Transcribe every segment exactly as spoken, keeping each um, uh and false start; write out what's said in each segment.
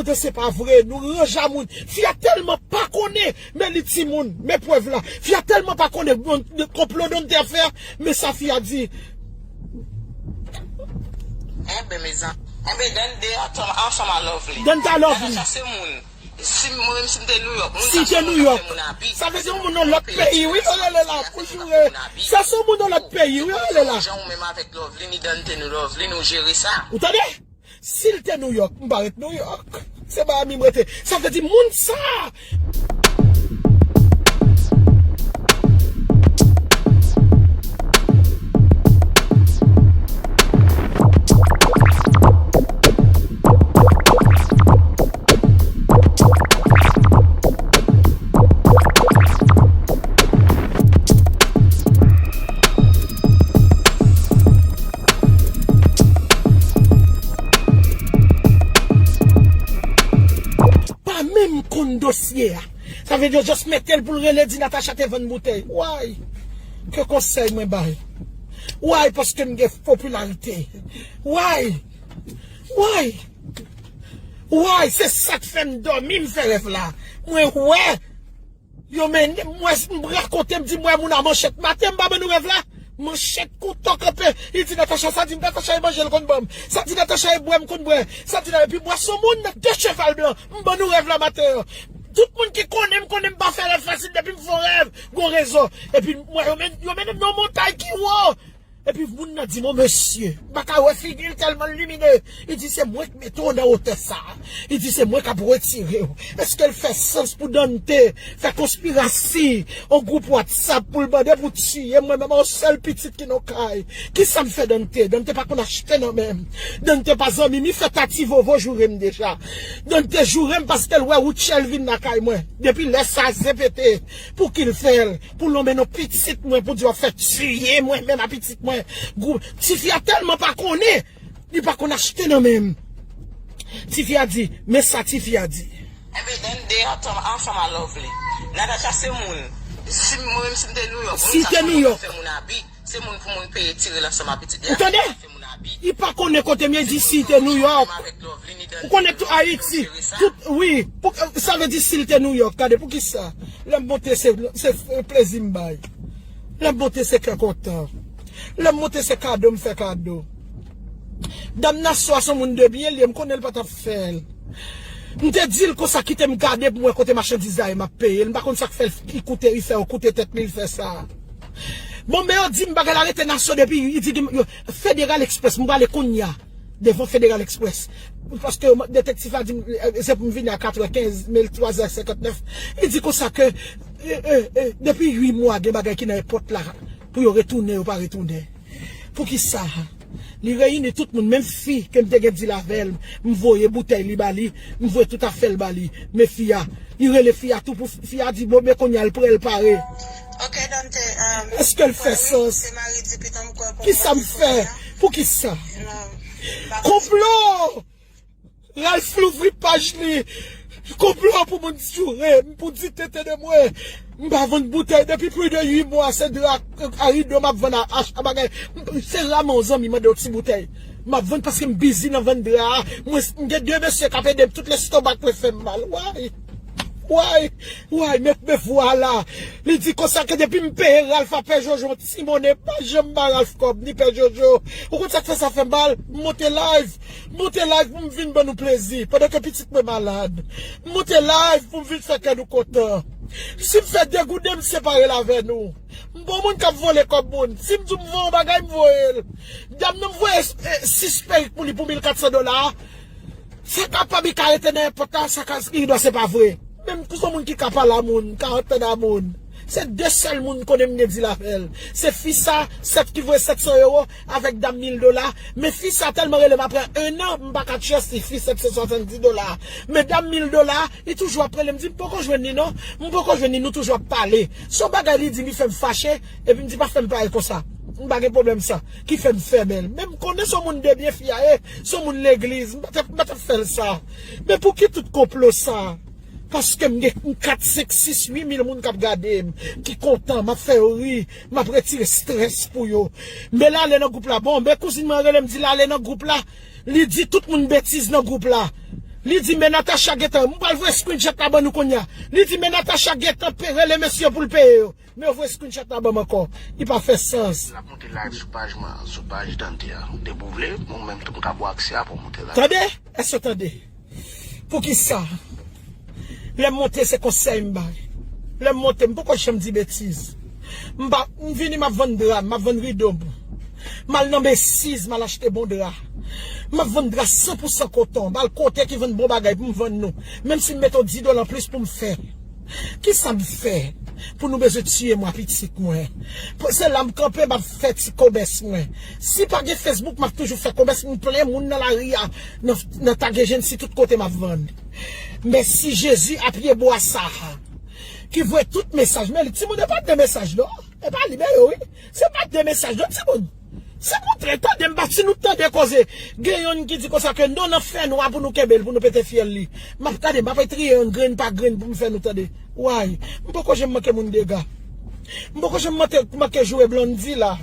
Dante, se pa vre, nou ranje a moun. Fi a tèlman pa konnen, men li timoun, men prèv la. Fi a tèlman pa konnen bon, de konplo Dante ap fè, men sa fi a di. Enben, mezanmi. Enben, Dante ansanm, ansanm a Lovely. Dante a Lovely. Natacha se moun. Si mwen menm si m te New York, moun Si sa te se New moun k ap York, fè moun abi. Sa vle di yon moun nan lòt peyi, wi, yo rele la, pou joure. Sa se yon moun nan lòt peyi, wi, yo rele la. Jan ou menm avèk Lovely, ni Dante nou Lovely, nou jere sa. Ou tande? Si l te New York, m pa ret New York. Se Miami m rete. Sa vle di moun sa. Pa menm konn dosye a. Sa vle di yo just mete l pou l rele di Natacha te vann boutèy. Why? Ke konsèy mwen bay? Why? Paske m gen popilarite. Why? Why? Why? Se sa k fè m dòmi, m fè rèv la. Mwen wè Yo mennen m, m wè, m rakonte, m di m wè moun a manchèt. Maten m pa ban nou rèv la. Manchèt kouto kanpe. Li di Natacha sa di m, Natacha e manje l konn ban m. Sa di Natacha e bwè m konn bwè. Sa di la, epi m wè se yon moun nan de cheval blan. M ban nou rèv la maten an. Tout moun ki konnen m, konnen m pa fè rèv fasil depi m fè yon rèv, gon rezon. Epi m wè yo men, yo mennen m nan yon montay ki wo. Epi moun nan di m, o mesye, m pa ka wè figi l tèlman l limine. Li di se mwen k mete w nan wotè sa. Li di se mwen k ap retire w. Èske l fè sans pou Dante fè konspirasi yon gwoup WhatsApp pou l mande pou tiye mwen menm yon sèl pitit ki nan kay? Kisa m fè Dante? Dante pa konn achte nan men m. Dante pa zanmi m, li fè tati vovo joure m deja. Dante joure m paske l wè Rutshelle vin lakay mwen. Depi lè sa zen pete, pou ki l fè l? Pou lonmen non pitit mwen, pou di w ap fè tiye mwen menm a pitit mwen. Gou, tifi a tèlman pa konnen, li pa konn achte nan men m. Tifi a di, men sa tifi a di. Enben, Dante ansanm, ansanm a Lovely. Natacha se moun. Si mwen menm si m te New York, moun sa se moun k ap fè moun abi. Se moun pou moun peye tire l ansanm a pitit li. Ou tande? Li pa konnen kote m ye, di si te New York. Ou konnen tou Ayiti. Tout, wi. Pou, sa vle di si l te New York. Gade, poukisa? Lè m monte, se, se plezi m bay. Lè m monte, se kè kontan. Lè m monte, se kado m fè kado. Damnasyon a se yon moun de byen li ye, m konnen l pa t ap fè l. M te di l konsa, kite m gade pou m wè kote machandiz la ye, m ap peye l. M pa konn sa k fè l, li koute, li fè, li koute tèt li, li fè sa. Bon, men yo di m bagay la rete nasyon depi, li di gen, yo, Federal Express, m prale kounye a, devan Federal Express. Paske yo, detektif la di m, eh, se pou m vini a katrè kenz, men l twazè senkantnèf. Li di konsa ke, eh, eh, eh, depi uit mwa, gen bagay ki nan èpòt la, pou yo retounen, yo pa retounen. Poukisa? Li reyini tout moun, menm fi ke m te gen dil avè l, m voye boutèy li ba li, m voye tout afè l ba li. Men fi a, li rele fi a tou pou fi a di, bon, men kounye a l prè, l pare. Èske l fè sans? Kisa m fè? Poukisa? Konplo! Ralph louvri paj li. Konplo pou moun joure m, pou di tete de mwen. M pa vann boutèy depi plis de uit mwa, se dra a rido m ap vann a ach a bagay. Se ramen yon zanmi mande yon ti boutèy. M ap vann paske m bizi nan vann dra a. Mwen, m gen de mesye k ap ede m, tout lestomak mwen fè m mal. Why? Why? Why? Men, men vwala. Li di konsa ke depi m peye Ralph a Pè Jojo, Ti monnen pa janm ba Ralph kòb, ni Pè Jojo. Ou konn sa k fè sa fè m mal? M monte live. M monte live pou m vin ban nou plezi. Pandan ke pitit mwen malad. M monte live pou m vin fè kè nou kontan. Si m fè degouden, m separe l avè nou. M pa yon moun k ap vole kòb moun. Si m di w m voye yon bagay, m voye l. Dam nan m voye, eh, sis perik pou li pou mil kat san dola. Sa kapab li ka rete nan èpòt la, sa ka, li dwa se pa vre. Menm pou se yon moun ki ka pale a moun, ka antann a moun. Se de sèl moun m konnen m gen dil avè l. Se fi sa, sèt ki voye sèt san ewo avèk dam mil dola. Men fi sa tèlman rele m apre en an, m pa ka trust li, fi sèt san swasanndis dola. Men dam mil dola, li toujou ap rele m di, m poko jwenn li non, m poko jwenn li, nou toujou ap pale. Se yon bagay li di, li fè m fache, epi m di, pa fè m pale konsa. M pa gen pwoblèm sa, ki fè m fèmen l. Men m konnen se yon moun de byen fi a ye, se yon moun legliz, m pa t ap, m pa t ap fè l sa. Men pou ki tout konplo sa? Paske m gen kat, senk, sis, uit mil moun k ap gade m, ki kontan, m ap fè yo ri, m ap retire estrès pou yo. Men l ale nan gwoup la, bon, men kouzin mwen rele m di l ale nan gwoup la, li di tout moun betiz nan gwoup la. Li di, men Natacha gentan, m pral voye screenshot la ban nou kounye a. Li di, men Natacha gentan pe-, rele mesye pou l peye yo. Men yo voye screenshot la ban m ankò. Li pa fè sans. L ap monte live sou paj mwen, sou paj Dante a. Depi w vle, mwen menm tou m ka ba w aksè a pou w monte live. Tande? Èske w tande? Poukisa? Lè m monte, se konsèy m bay. Lè m monte, m poko janm di betiz. M pa, m vini, m ap vann dra, m ap vann rido m. M al nan Macy's, m al achte bon dra. M ap vann dra san pou san koton. M al kote ki vann bon bagay pou m vann nou. Menm si m mete yon dis dola anplis pou m fè. Kisa m fè pou nou bezwen tiye mwen, pitit mwen? Pou se la m kanpe, m ap fè ti komès mwen. Si pa gen Facebook, m ap toujou fè komès, m plen moun nan lari a, nan, nan Tagejennsi tout kote m ap vann. Mèsi Jezi a pye bwa sa a, ki voye tout mesaj. Men li, timoun, e pa de mesaj, non. E pa li, men yo, wi. Se pa de mesaj, non, timoun. Se kontrè, tande m, pa si nou tande koze. Gen yonn ki di konsa ke non, nan fènwa pou nou kenbe l, pou nou pete fyèl li. M ap gade, m ap etriye yonn grenn pa grenn pou m fè nou tande. Way, m poko janm manke moun dega. M poko janm manke, manke joure Blondy la.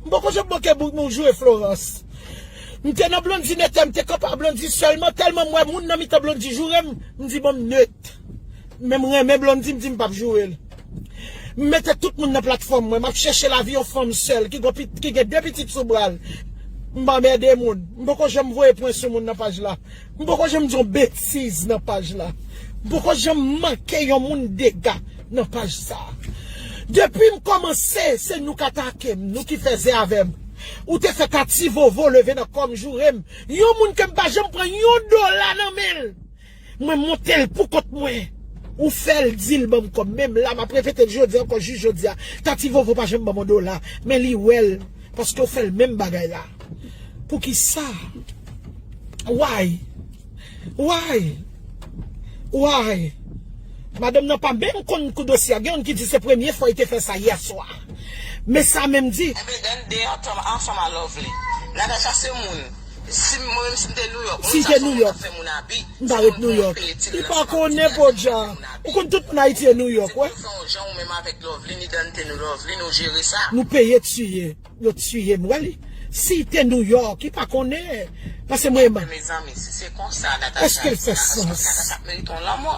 M poko janm manke bou-, moun joure Florence. M te nan Blondy nèt, m te kanpe a Blondy sèlman, tèlman m wè moun nan mitan Blondy joure m, m di bon, m nèt. Men m renmen Blondy, m di m p ap joure l. M mete tout moun nan platfòm mwen, m ap chèche lavi yon fanm sèl ki gon pit-, ki gen de pitit sou bra l. M pa anmède moun. M poko janm voye pwen sou moun nan paj la. M poko janm di yon betiz nan paj la. M poko janm manke yon moun dega nan paj sa. Depi m kòmanse, se nou k atake m, nou ki fèzè avè m. Ou te fè Tati Vovo leve nan kò m, joure m. Yon moun ke m pa janm pran yon dola nan men l. Mwen monte l pou kont mwen. Ou fè l di l ban m kòb. Menm la, m ap repete l jodi a ankò, jis jodi a. Tati Vovo pa janm ban m yon dola. Men li wè l. Paske w fè l menm bagay la. Poukisa? Why? Why? Why? Madanm nan pa menm konn kou dosye a. Gen youn ki di se premye fwa li te fè sa yè swa. Men sa menm di. Ebyen, Dante ansanm, ansanm a Lovely. Natacha se moun. Si mwen menm si m te Nouyòk, si te Nouyòk, m pa ret Nouyòk. Li pa konnen Poodja. Ou konn tout moun Ayiti e Nouyòk, wè. Fè yon jan ou menm avèk Lovely, ni Dante nou Lovely, nou jere sa. Nou peye tiye, yo tiye m, wè li. Si te Nouyòk, li pa konnen. Paske mwen. Mezanmi, si se konsa, Natacha, èske l fè sans? Natacha ap merite yon lanmò.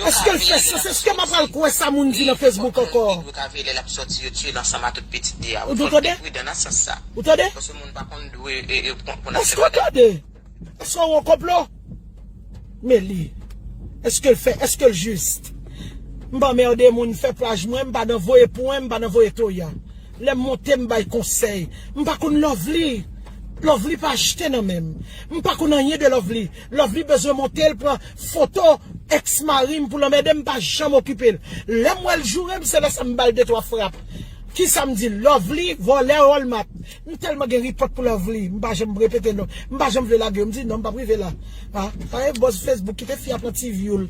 Èske l fè sans? Èske m ap al kwè sa moun di nan Facebook ankò? Yo ka veye lè l ap sòti, yo tiye l ansanm a tout pitit li a. Ou tande? Fò nou te pridan nan sans sa. Ou tande? Paske moun pa konn dwe, e, e, konn, konn ap fè bagay. Èske w tande? Èske w wè yon konplo? Men li. Èske l fè, èske l jis? M pa anmède moun, fè paj mwen, m pa nan voye pwen, m pa nan voye toya. Lè m monte, m bay konsèy. M pa konn Lovely. Lovely pa achte nan men m. M pa konn anyen de Lovely. Lovely bezwen monte, l pran foto èks mari m pou l anmède m, m pa janm okipe l. Lè m wè l joure m, se lè sa m ba l de twa frap. Kisa m di? Lovely, vòlè Walmart. M tèlman gen ripòt pou Lovely. M pa janm repete non. M pa janm vle lage yo. M di non, m p ap rive la. A, pa gen bòz Facebook, kite fi a pran ti view l.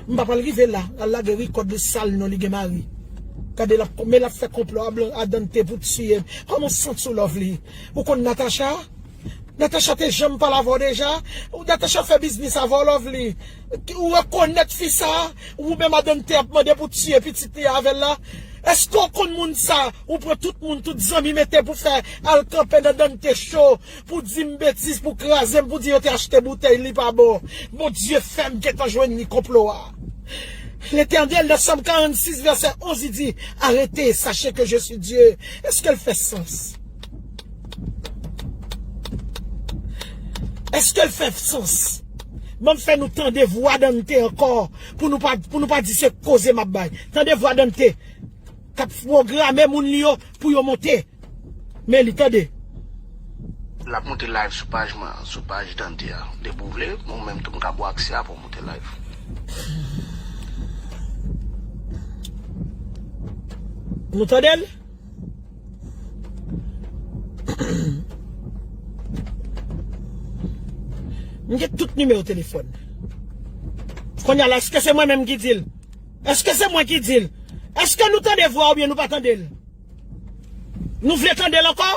M pa pral rive la. Al lage rikòd li sal non, li gen mari. Gade l ap, men l ap fè konplo a Blan-, a Dante pou tiye m. Kòman w santi w, Lovely? Ou konn Natacha? Natacha te janm pale avè w deja? Ou Natacha fè biznis avè w, Lovely? Ou rekonèt fi sa? Ou menm a Dante ap mande pou tiye pitit li avè l la? Èske w konn moun sa? Ou pran tout moun, tout zanmi mete pou fè al kanpe nan Dante show, pou di m betiz, pou kraze m, pou di yo te achte boutèy, li pa bon. Bondye fè m gentan jwenn li konplo a. Letènèl, nan Sòm karannsis, vèsè onz, li di, arrêtez, sachez que je suis Dieu. Èske l fè sans? Èske l fè sans? Ban m fè nou tande vwa Dante ankò, pou nou pa, pou nou pa di se koze m ap bay. Tande vwa Dante, k ap pwograme moun li yo pou yo monte. Men li, tande. L ap monte live sou paj mwen, sou paj Dante a. Depi w vle, mwen menm tou m ka ba w aksè a pou w monte live. Nou tande l? M gen tout nimewo telefòn. Kounye a la, èske se mwen menm ki di l? Èske se mwen ki di l? Èske nou tande vwa oubyen nou pa tande l? Nou vle tande l ankò?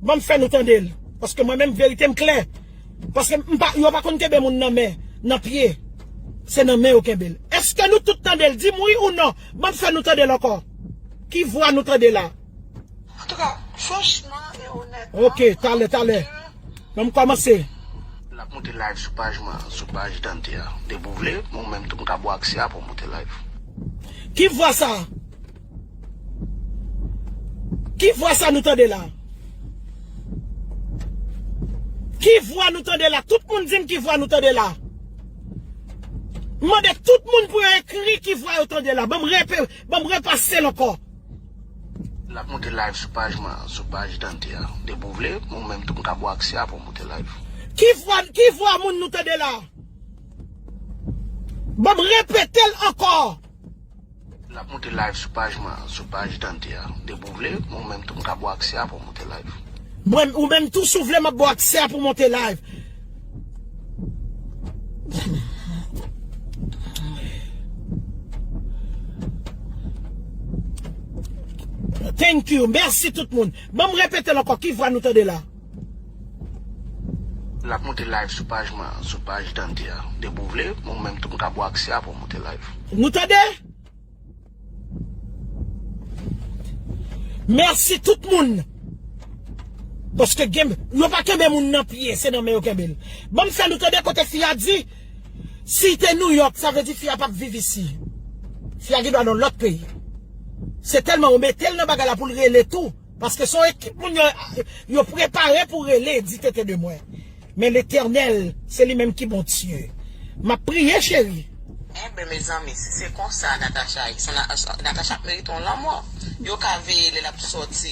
Ban m fè nou tande l. Paske mwen menm, verite m klè. Paske m pa, yo pa konn kenbe moun nan men, nan pye. Se nan men yo kenbe l. Èske nou tout tande l? Di m wi ou non. Ban m fè nou tande l ankò. Ki vwa nou tande la? Antouka, franchman e onètman, ok, talè, talè. Ban m kòmanse. L Ap monte live sou paj mwen, sou paj Dante a. Depi w vle, mwen menm tou m ka ba w aksè a pou w monte live. Ki vwa sa? Ki vwa sa nou tande la? Ki vwa nou tande la? Tout moun di m ki vwa nou tande la. M mande tout moun pou yo ekri ki vwa yo tande la. Ban m repe-, ban m repase l ankò. L ap monte live sou paj mwen, sou paj Dante a. Depi w vle, mwen menm tou m ka ba w aksè a pou w monte live. Ki vwa, ki vwa moun nou tande la? Ban m repete l ankò. L ap monte live sou paj mwen, sou paj Dante a. Depi w vle, mwen menm tou m ka ba w aksè a pou w monte live. Mwen, ou menm tou, si w vle, m ap ba w aksè a pou w monte live. Thank you. Mèsi tout moun. Ban m repete l ankò. Ki vwa nou tande la? L ap monte live sou paj mwen, sou paj Dante a. Depi w vle, mwen menm tou m ka ba w aksè a pou w monte live. Nou tande? Mèsi tout moun. Paske gen, yo pa kenbe moun nan pye, se nan men yo kenbe l. Ban m fè nou tande kote fi a di, si te Nouyòk, sa vle di fi a p ap viv isi. Fi a gen dwa nan lòt peyi. Se tèlman yo mete l nan bagay la pou l rele tou. Paske se yon ekip moun yo, yo prepare pou rele, di tete de mwen. Men Letènèl, se li menm ki Bondye. M ap priye, cheri. Enben, mezanmi, si se konsa, Natacha, Natacha ap merite yon lanmò. Yo ka veye lè l ap sòti.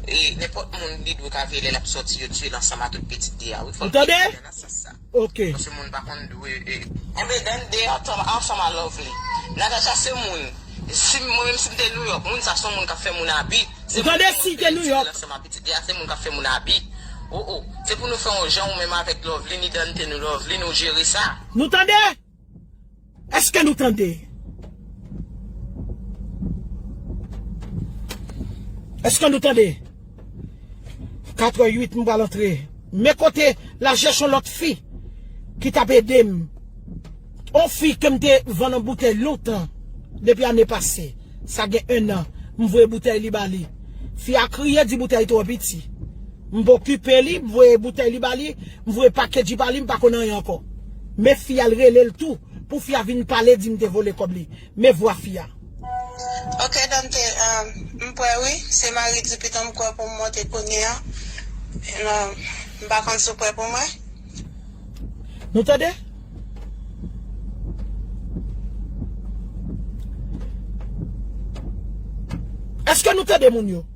E nenpòt moun li dwe ka veye lè l ap sòti, yo tiye l ansanm a tout pitit li a. Wi, fò l veye lè nan sans sa. Ok. Paske moun pa konn dwe. E, enben, Dante ansanm, ansanm a Lovely. Natacha se moun. Si mwen menm si m te Nouyòk, moun sa se yon moun k ap fè moun abi. Ou tande si te Nouyòk. Ansanm a pitit li a, se moun k ap fè moun abi. O, o. Se pou nou fè yon jan ou menm avèk Lovely, ni Dante nou Lovely, nou jere sa. Nou tande? Èske nou tande? Èske nou tande? Katrè uit, m pral antre. Men kote l al chèche yon lòt fi ki t ap ede m. Yon fi ke m te vann yon boutèy lontan, depi ane pase. Sa gen ennan. M voye boutèy li ba li. Fi a kriye, di boutèy twò piti. M pa okipe li, m voye boutèy li ba li, m voye pakèt li ba li, m pa konn anyen ankò. Men fi a, l rele l tou, pou fi a vin pale, di m te vole kòb li. Men vwa fi a. Ok, Dante, um, m prè wi. Se mari Dipitan m kwè pou m monte kounye a. Um, m pa konn si w prè pou mwen. Nou tande? Èske nou tande moun yo?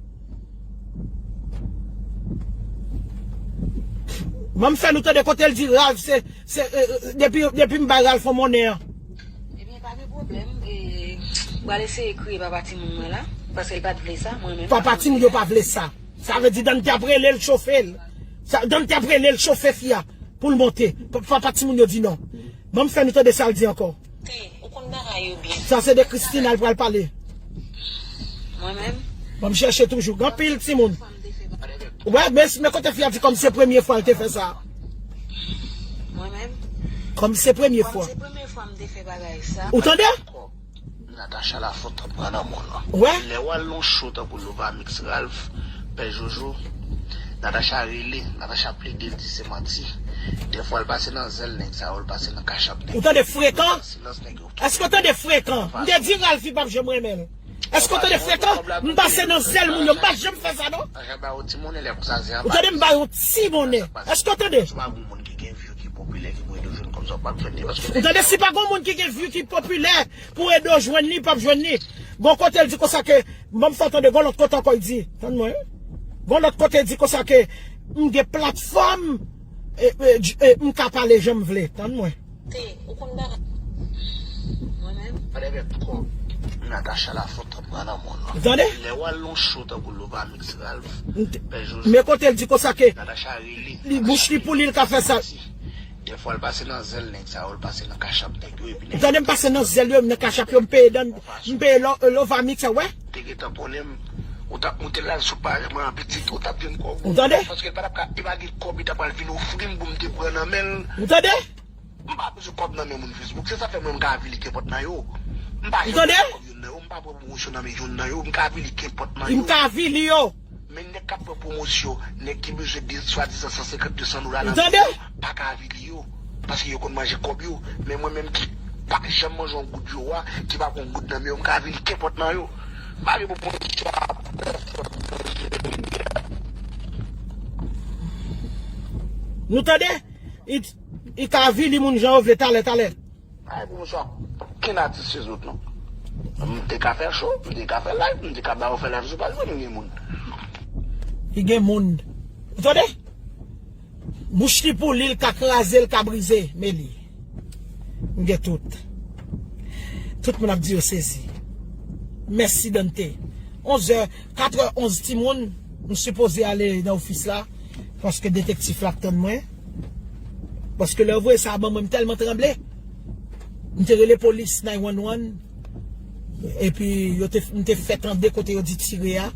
Ban m fè nou tande kote l di Ralph se, se, e, e, depi, depi m bay Ralph yon monnen an. Ebyen, pa gen pwoblèm. E, m pral eseye kriye papa timoun mwen la, paske l pa t vle sa, mwen menm. Papa timoun yo pa vle sa. Sa vle di Dante ap rele l chofe l. Sa, Dante ap rele l chofe fi a pou l monte. Pa, papa timoun yo di non. Ban m fè nou tande sa l di ankò. Te, ou konn bagay yo byen. Sa se de Christina l pral pale. Mwen menm. Ban m chèche toujou. Gen anpil timoun. Wè, men, men kote fi a di kòm se premye fwa l te fè sa. Mwen menm. Kòm se premye fwa. Kòm se premye fwa m te fè bagay sa. Ou tande? Natacha Lafontant pran nan mwen lan. Wè? Lè w al nan show tankou Lovamix, Ralph, Pè Jojo, Natacha rele, Natacha plede l di se manti. Dèfwa l pase nan zèl nèg sa yo, l pase nan kachap nèg yo. Ou tande frekan? Silans nèg yo. Èske w tande frekan? M te di Ralph li p ap janm renmen l. Èske w tande frekan? M pase nan zèl moun yo, m pa janm fè sa non. Ou tande m ba yon ti monnen. Èske w tande? Ou pa gon moun ki gen view ki popilè ki pou ede w jwenn kòb sa w p ap jwenn li paske. Ou tande si pa gon moun ki gen view ki popilè pou ede w jwenn li, p ap jwenn li. Gon kote l di konsa ke, ban m fè w tande, gon lòt kote ankò l di, tann mwen, gon lòt kote l di konsa ke m gen platfòm, e, e, e, m ka pale jan m vle, tann mwen. Te, ou konn bagay. Mwen menm. Natacha Lafontant pran nan mwen lan. Ou tande? Lè w al nan show tankou Lovamix, Ralph, Pè Jojo, men kote l di konsa ke Natacha rele, li bouch li pou li, l ka fè sa. Dèfwa l pase nan zèl nèg sa yo, l pase nan kachap nèg yo, epi nèg yo. Ou tande m pase nan zèl yo, nan kachap yo, m peye dan, m peye Lo-, Lovamix, wè? Te gentan konnen m, ou t ap monte live sou paj mwen an pitit, ou t ap jwenn kòb ou. Ou tande? Paske l pa t ap ka, li pa gen kòb, li ta pral vin ofri m pou m te pran nan men l. Ou tande? M pa bezwen kòb nan men moun Facebook, se sa fè mwen m ka avili kenpòt nan yo. M pa janm pran kòb youn nan yo, m pa pran pwomosyon nan men youn nan yo, m ka avili kenpòt nan yo. M ka avili yo. Men nèg k ap pran pwomosyon, nèg ki bezwen de swadizan san senkant, de san dola nan men yo, pa ka avili yo. Paske yo konn manje kòb yo. Men mwen menm ki pa janm manje yon goud Jowa, ki pa pran yon goud nan men yo, m ka avili kenpòt nan yo. M pa gen pwomosyon a pèsòn. Nou tande? Li, li ka avili moun jan yo vle talè, talè. Ay, pou m swa okenn atis se zòt non. M te ka fè show, m te ka fè live, m te ka ba yo fè live sou paj mwen, m gen moun. Li gen moun. Ou tande? Bouch li pou li, l ka kraze, l ka brize, men li. M gen tout. Tout moun ap di yo sezi. Mèsi Dante. Onz è, katrè onz timoun, m sipoze ale nan ofis la, paske detektif la ap tann mwen. Paske lè yo voye sa a ban mwen, m tèlman tranble. M te rele polis nine one one. Epi yo te, m te fè tande kote yo di tire a.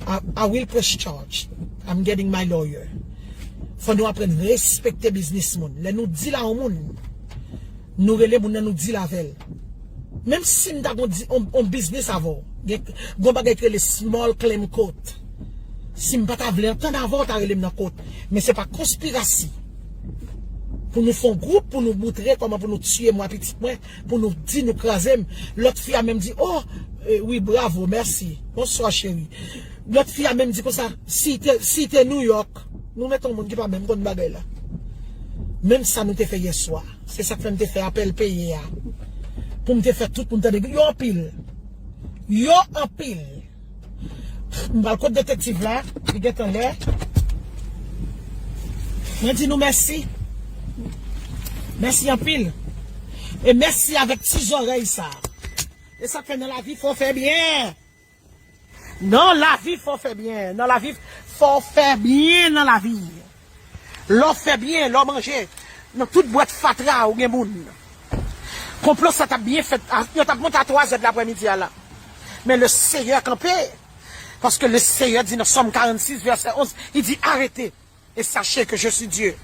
I, I will press charge. I'm getting my lawyer. Fò nou aprann respekte biznis moun. Lè nou deal a yon moun, nou rele moun nan, nou deal avè l. Menm si m ta gon di, on, on biznis avè w, gen, gon bagay ki rele small claim court. Si m pa ta vle antann avè w, w ta rele m nan court. Men se pa konspirasi. Pou nou fè yon gwoup, pou nou moutre kòman pou nou tiye mwen, pitit mwen, pou nou di nou kraze m. Lòt fi a menm di, oh, eh, wi, bravo, mèsi. Bonswa, cheri. Lòt fi a menm di konsa, si te, si te New York, nou mete yon moun ki pa menm konn bagay la. Menm sa nou te fè yè swa. Se sa k fè m te fè apèl peye a. Pou m te fè tout moun tande. Yo anpil. Yo anpil. M pral kot detektiv la. Li gentan lè. Mwen di nou mèsi. Mèsi anpil. E mèsi avèk ti zòrèy sa. E sa k fè nan lavi, fò fè byen. Nan lavi, fò fè byen. Nan lavi, fò fè byen nan lavi. Lè w fè byen, lè w manje, nan tout bwèt fatra, ou gen moun. Konplo sa t ap byen fèt, a, yo t ap monte a twa zè de laprèmidi a la. Men le Seyè kanpe, paske le Seyè di nan Sòm karannsis, vèsè onz, li di, arrêtez. Et sachez que je suis Dieu.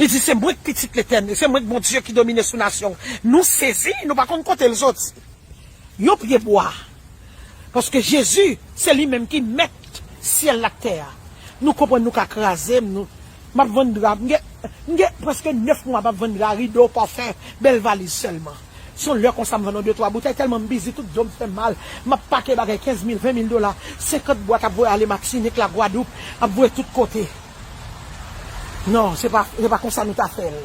Li di, se mwen k pitit Letènèl, se mwen k Bondye ki domine sou nasyon. Nou sezi, nou pa konn kote l soti. Yon pye bwa. Paske Jezi, se li menm ki mèt syèl la ak tè a. Nou konprann nou ka kraze m, nou, m ap vann dra. M gen, m gen prèske nèf mwa m ap vann dra, rido, pafen, bèl valiz sèlman. Se yon lè konsa m vann yon de twa boutèy, tèlman m bizi, tout do m fè m mal. M ap pake bagay kenz mil, ven mil dola, senkant bwat ap voye ale Matinik, Lagwadoup, ap voye tout kote. Non, se pa, se pa konsa nou ta fè l.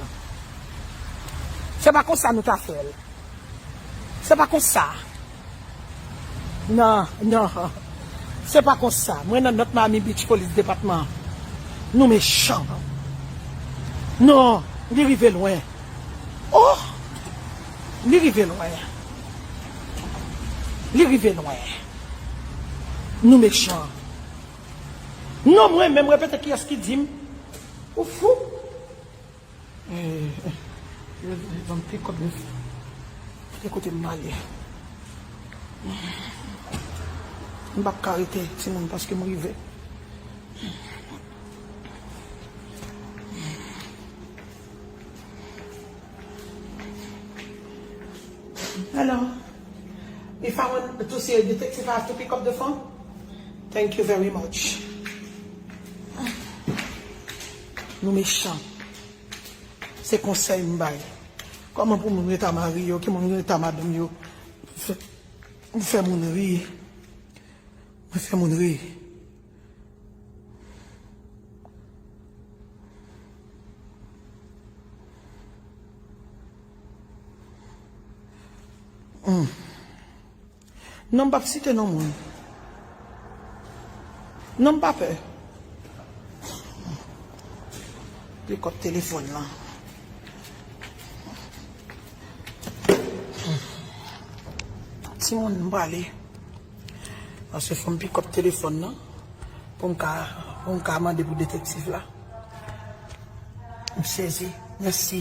Se pa konsa nou ta fè l. Se pa konsa. Non, non. Se pa konsa. Mwen nan nòt Miami Beach Police Department. Nou mechan. Non, li rive lwen. Oh! Li rive lwen. Li rive lwen. Nou mechan. Non, mwen menm, repete kiyès ki di m. Ou fou? Eh, eh, yo, yo ban m pikòp de fè. Gade kote m ale. M p ap ka rete, timoun, paske m rive. Hello. If I want to see a detective, I have to pick up the phone? Thank you very much. Nou mechan. Se konsèy m bay. Kòman pou moun rete a mari yo, ki moun rete a madanm yo. Fè, fè moun ri. Mwen fè moun ri. Hmm. Non, m p ap site non moun. Non, m pa pè. Pikòp telefòn lan. Timoun, m prale. Paske fò m pikòp telefòn nan pou m ka, pou m ka mande pou detektif la. M sezi. Mèsi.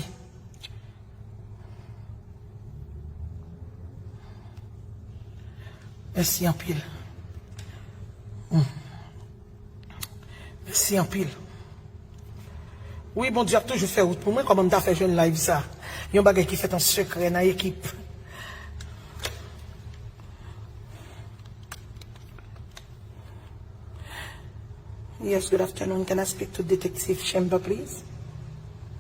Mèsi anpil. Hmm. Mèsi anpil. Wi, Bondye ap toujou fè wout pou mwen. Kòman m ta fè jwenn live sa? Yon bagay ki fèt an sekrè nan ekip. Yes, good afternoon. Can I speak to Detective Chamber, please?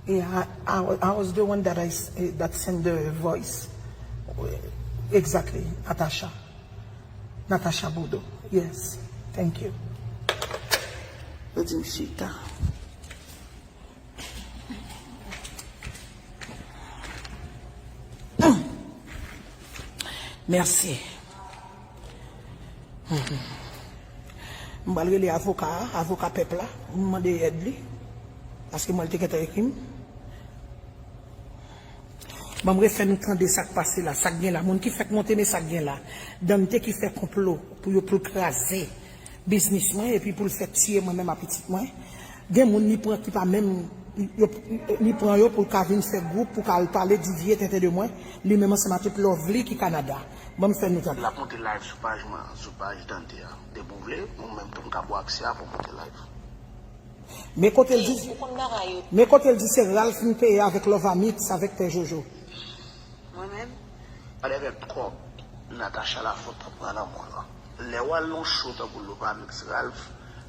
Yeah, I, I, I was the one that I s- eh, that sent the voice. Exactly, Natasha. Natasha Bodo. Yes, thank you. Yo di m chita. Mèsi. M pral rele avoka a, avoka pèp la, m mande èd li. Paske mwen, li te gentan ekri m. Ban m refè nou tande sa k pase la, sa k gen la. Moun ki fèk monte, men sa k gen la. Dante ki fè konplo pou yo, pou l kraze biznis mwen, epi pou l fè tiye mwen menm a pitit mwen. Gen moun li pran ki pa menm, yo, li pran yo pou l ka vin fè gwoup, pou l ka al pale di vye tenten de mwen, li menm ansanm a tout Lovely ki Kanada. Ban m fè nou tande. L ap monte live sou paj mwen, sou paj Dante a. Depi w vle, mwen menm tou m ka ba w aksè a pou w monte live. Men kote l di, men kote l di se Ralph m peye avèk Love Amix, avèk Pè Jojo. Mwen menm? Gade avèk kòb Natacha Lafont ap pran nan mwen lan. Lè w al nan show tankou Love Amix, Ralph,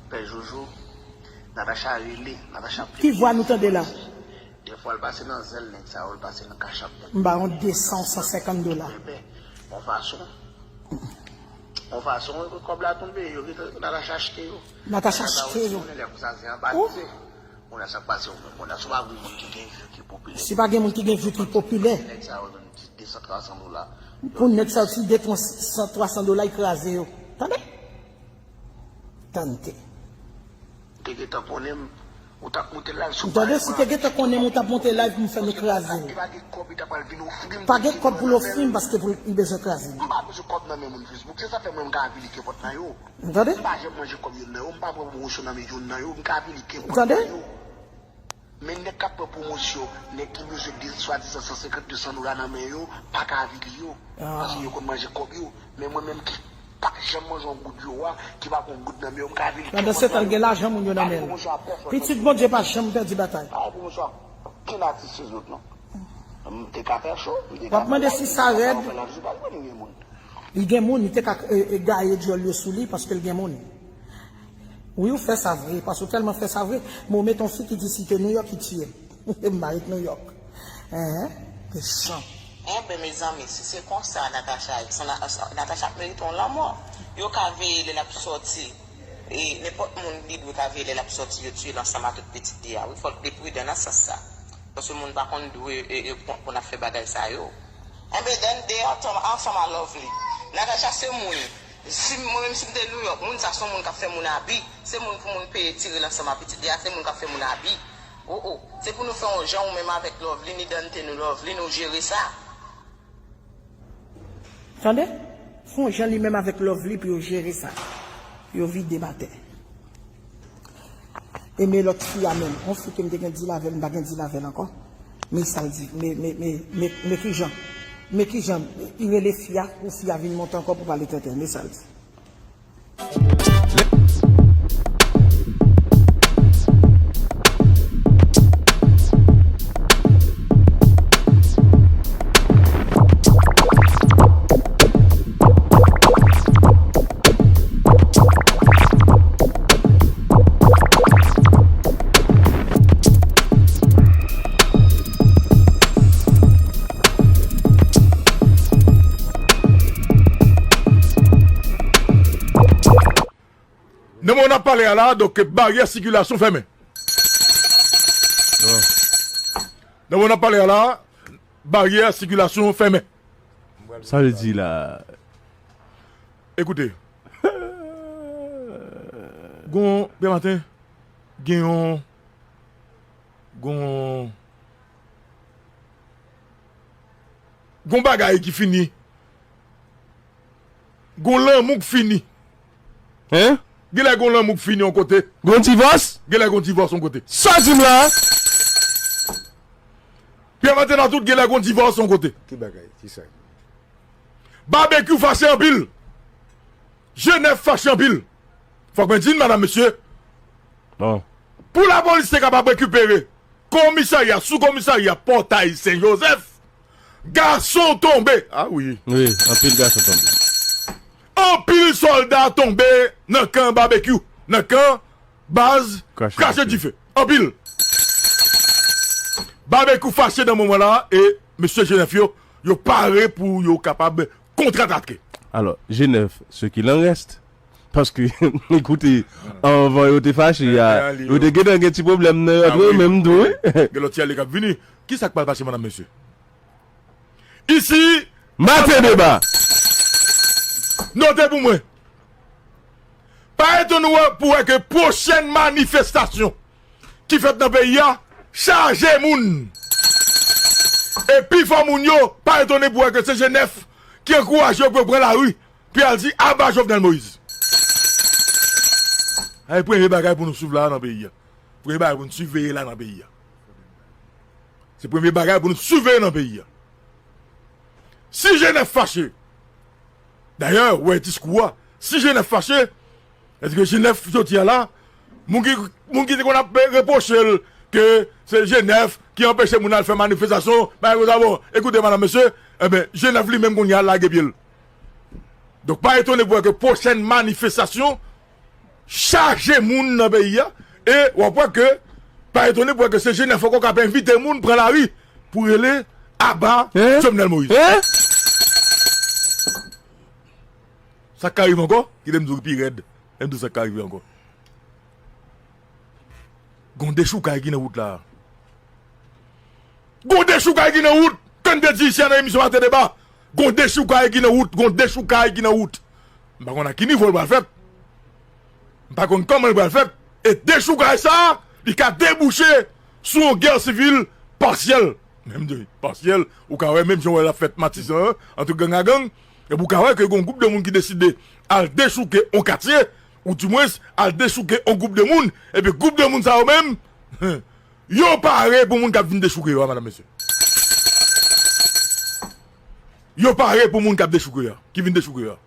Pè Jojo, Natacha rele, Natacha Ki vwa nou tande la? Dèfwa l pase nan zèl nèg sa yo, l pase nan kachap nèg. M ba yon de san, san senkant dola. Yon fason, yon fason, kòb la tonbe, yo gentan, Natacha achte yo. Natacha achte yo. Lè konsa, se anba dife. Kounye a sa k pase, ou menm, kounye a, si w pa gen moun ki gen vi ki popilè. Si pa gen moun ki gen vi ki popilè. Nèg sa yo, menm ti de san, twa san dola. Pou nèg sa yo, ti de san, twa san dola, li kraze yo. Tande? Tande. Te gentan konnen m, ou t ap monte live sou paj mwen. Tande, si te gentan konnen m, ou t ap monte live pou m fè nou kraze l. Li pa gen kòb, li ta pral vin ofri m. Pa gen kòb pou l ofri m, paske pou l, li bezwen kraze m. M pa bezwen kòb nan men moun Facebook. Se sa fè mwen, m ka avili kenpòt nan yo. Tande? M pa janm manje kòb youn nan yo, m pa pran pwomosyon nan men youn nan yo, m ka avili kenpòt nan yo. Men nèg k ap pran pwomosyon, nèg ki bezwen de, swadizan san senkant, de san dola nan men yo, pa ka avili yo. Paske yo konn manje kòb yo. Men mwen menm ki pa janm manje yon goud yo a, ki pa pran yon goud nan men yo, m ka avili kenpòt nan yo. Pandan se tan, l gen lajan moun yo nan men l. Pitit Bondye pa janm pèdi batay. Pa pwomosyon a okenn atis sou zòt non. M te ka fè cho, m te ka fè live, m te ka fè live sou paj mwen, li gen moun. Li gen moun, li te ka, e, e, gaye dyòl yo sou li paske l gen moun. Wi, ou fè sa vre, paske ou tèlman fè sa vre, men ou met yon fi ki di si te Nouyòk ki tiye m. M pa ret Nouyòk. Enhen, mechan. Enben, mezanmi, si se konsa, Natacha, san Na- san- Natacha ap merite yon lanmò. Yo ka veye lè l ap sòti. E nenpòt moun li dwe ka veye lè l ap sòti, yo tiye l ansanm a tout pitit li a. Wi, fòk li pridan nan sans sa. Paske moun pa konn dwe, e, e, pou, pou n ap fè bagay sa yo. Enben, Dante ansanm, ansanm a Lovely. Natacha se moun. Si mwen menm si m te Nouyòk, moun sa se yon moun k ap fè moun abi. Se moun pou moun peye tire l ansanm a pitit li a, se moun k ap fè moun abi. O, o. Se pou nou fè yon jan ou menm avèk Lovely, ni Dante nou Lovely, nou jere sa. Tande? Fè yon jan li menm avèk Lovely pou yo jere sa. Pou yo vide m atè. E men lòt fi a menm. Yon fi ke m te gen dil avè l, m pa gen dil avè l ankò. Men sa l di, men, men, men, men, men kijan, men kijan, li rele fi a, pou fi a vin monte ankò pou pale tenten. Men sa l di. Nan moman n ap pale a la, donk, baryè sikilasyon fèmen. Nan moman n ap pale a la, baryè sikilasyon fèmen. Sa vle di la? Ekoute. Gon, Pè Maten, gen yon, gon, gon bagay ki fini. Gon lanmou k fini. Hein? Genlè gon lanmou k fini yon kote. Gon divòs? Genlè gon divòs yon kote. Sa w di m la? Pè Maten nan tout, genlè gon divòs yon kote. Ki bagay? Ki sa? Babekyou fache anpil. Jenèf fache anpil. Fòk mwen di n, madanm, mesye. Bon. Pou lapolis te kapab rekipere komisarya, sou komisarya Pòtay Sen Jozèf, gason tonbe. A wi. Wi, anpil gason tonbe. Anpil sòlda tonbe nan kan Babekyou, nan kan Baz, krache dife. Anpil. Babekyou fache nan moman la e mesye G nèf yo, yo pare pou yo kapab kontratake. Alò, G nèf, ce qu'il en reste. Paske, ekoute, anvan yo te fache, yo te gentan gen ti pwoblèm nan yo menm tou, wi. Gen lòt ti ale k ap vini. Kisa k pral pase, medam, mesye? Isi, Maten Deba. Note pou mwen. Pa etone w pou wè ke pwochèn manifestasyon ki fèt nan peyi a chaje moun. E pifò moun yo pa etone pou wè ke se G nèf ki ankouraje yo pou yo pran lari pou y al di aba Jovenel Moïse. Sa se premye bagay pou nou swiv la nan peyi a. Premye bagay pou nou siveye la nan peyi a. Se premye bagay pou nou siveye nan peyi a. Si G nèf fache, dayè, ou wè diskou a, si G nèf fache, èske G nèf jodi a la, moun ki, moun ki te konn ap repwoche l ke se G nèf ki anpeche moun al fè manifestasyon, bagay konsa, bon, ekoute, medam, mesye, enben, G nèf li menm kounye a lage pye l. Donk, pa etone pou wè ke pwochèn manifestasyon chaje moun nan peyi a, e w ap wè ke, pa etone pou wè ke se G nèf ankò k ap envite moun pran lari pou rele aba Jovenel Moïse. Sa k ka rive ankò? Kite m di w pi rèd. Lè m di w sa k ka rive ankò. Gon dechoukay ki nan wout la. Gon dechoukay ki nan wout. Tann de di isi a nan emisyon Maten Deba. Gon dechoukay ki nan wout. Gon dechoukay ki nan wout. M pa konn a ki nivo l pral fèt. M pa konn kòman l pral fèt. E dechoukay sa a, li ka debouche sou yon gè sivil pasyèl. Menm di pasyèl, ou ka wè menm jan w wè l ap fèt Matisan an, ant gang a gang, epi ou ka wè ke gon gwoup de moun ki deside al dechouke yon katye, ou dimwens al dechouke yon gwoup de moun, epi gwoup de moun sa yo menm, yo pare pou moun k ap vin dechouke yo a, medam, mesye. Yo pare pou moun k ap dechouke yo a, ki vin dechouke yo a.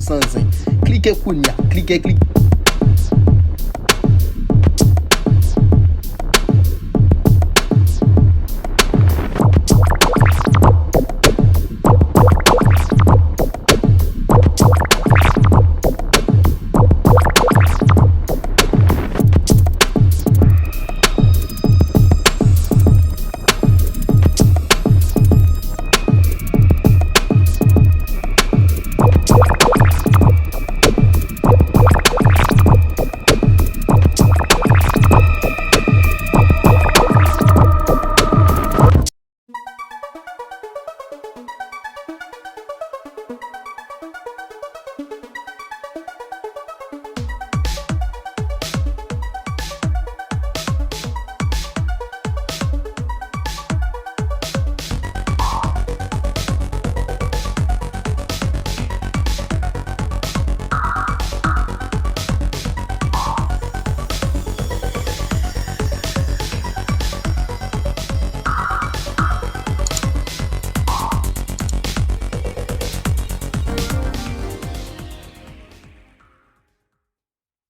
San zen. Klike kounya, klike, klike.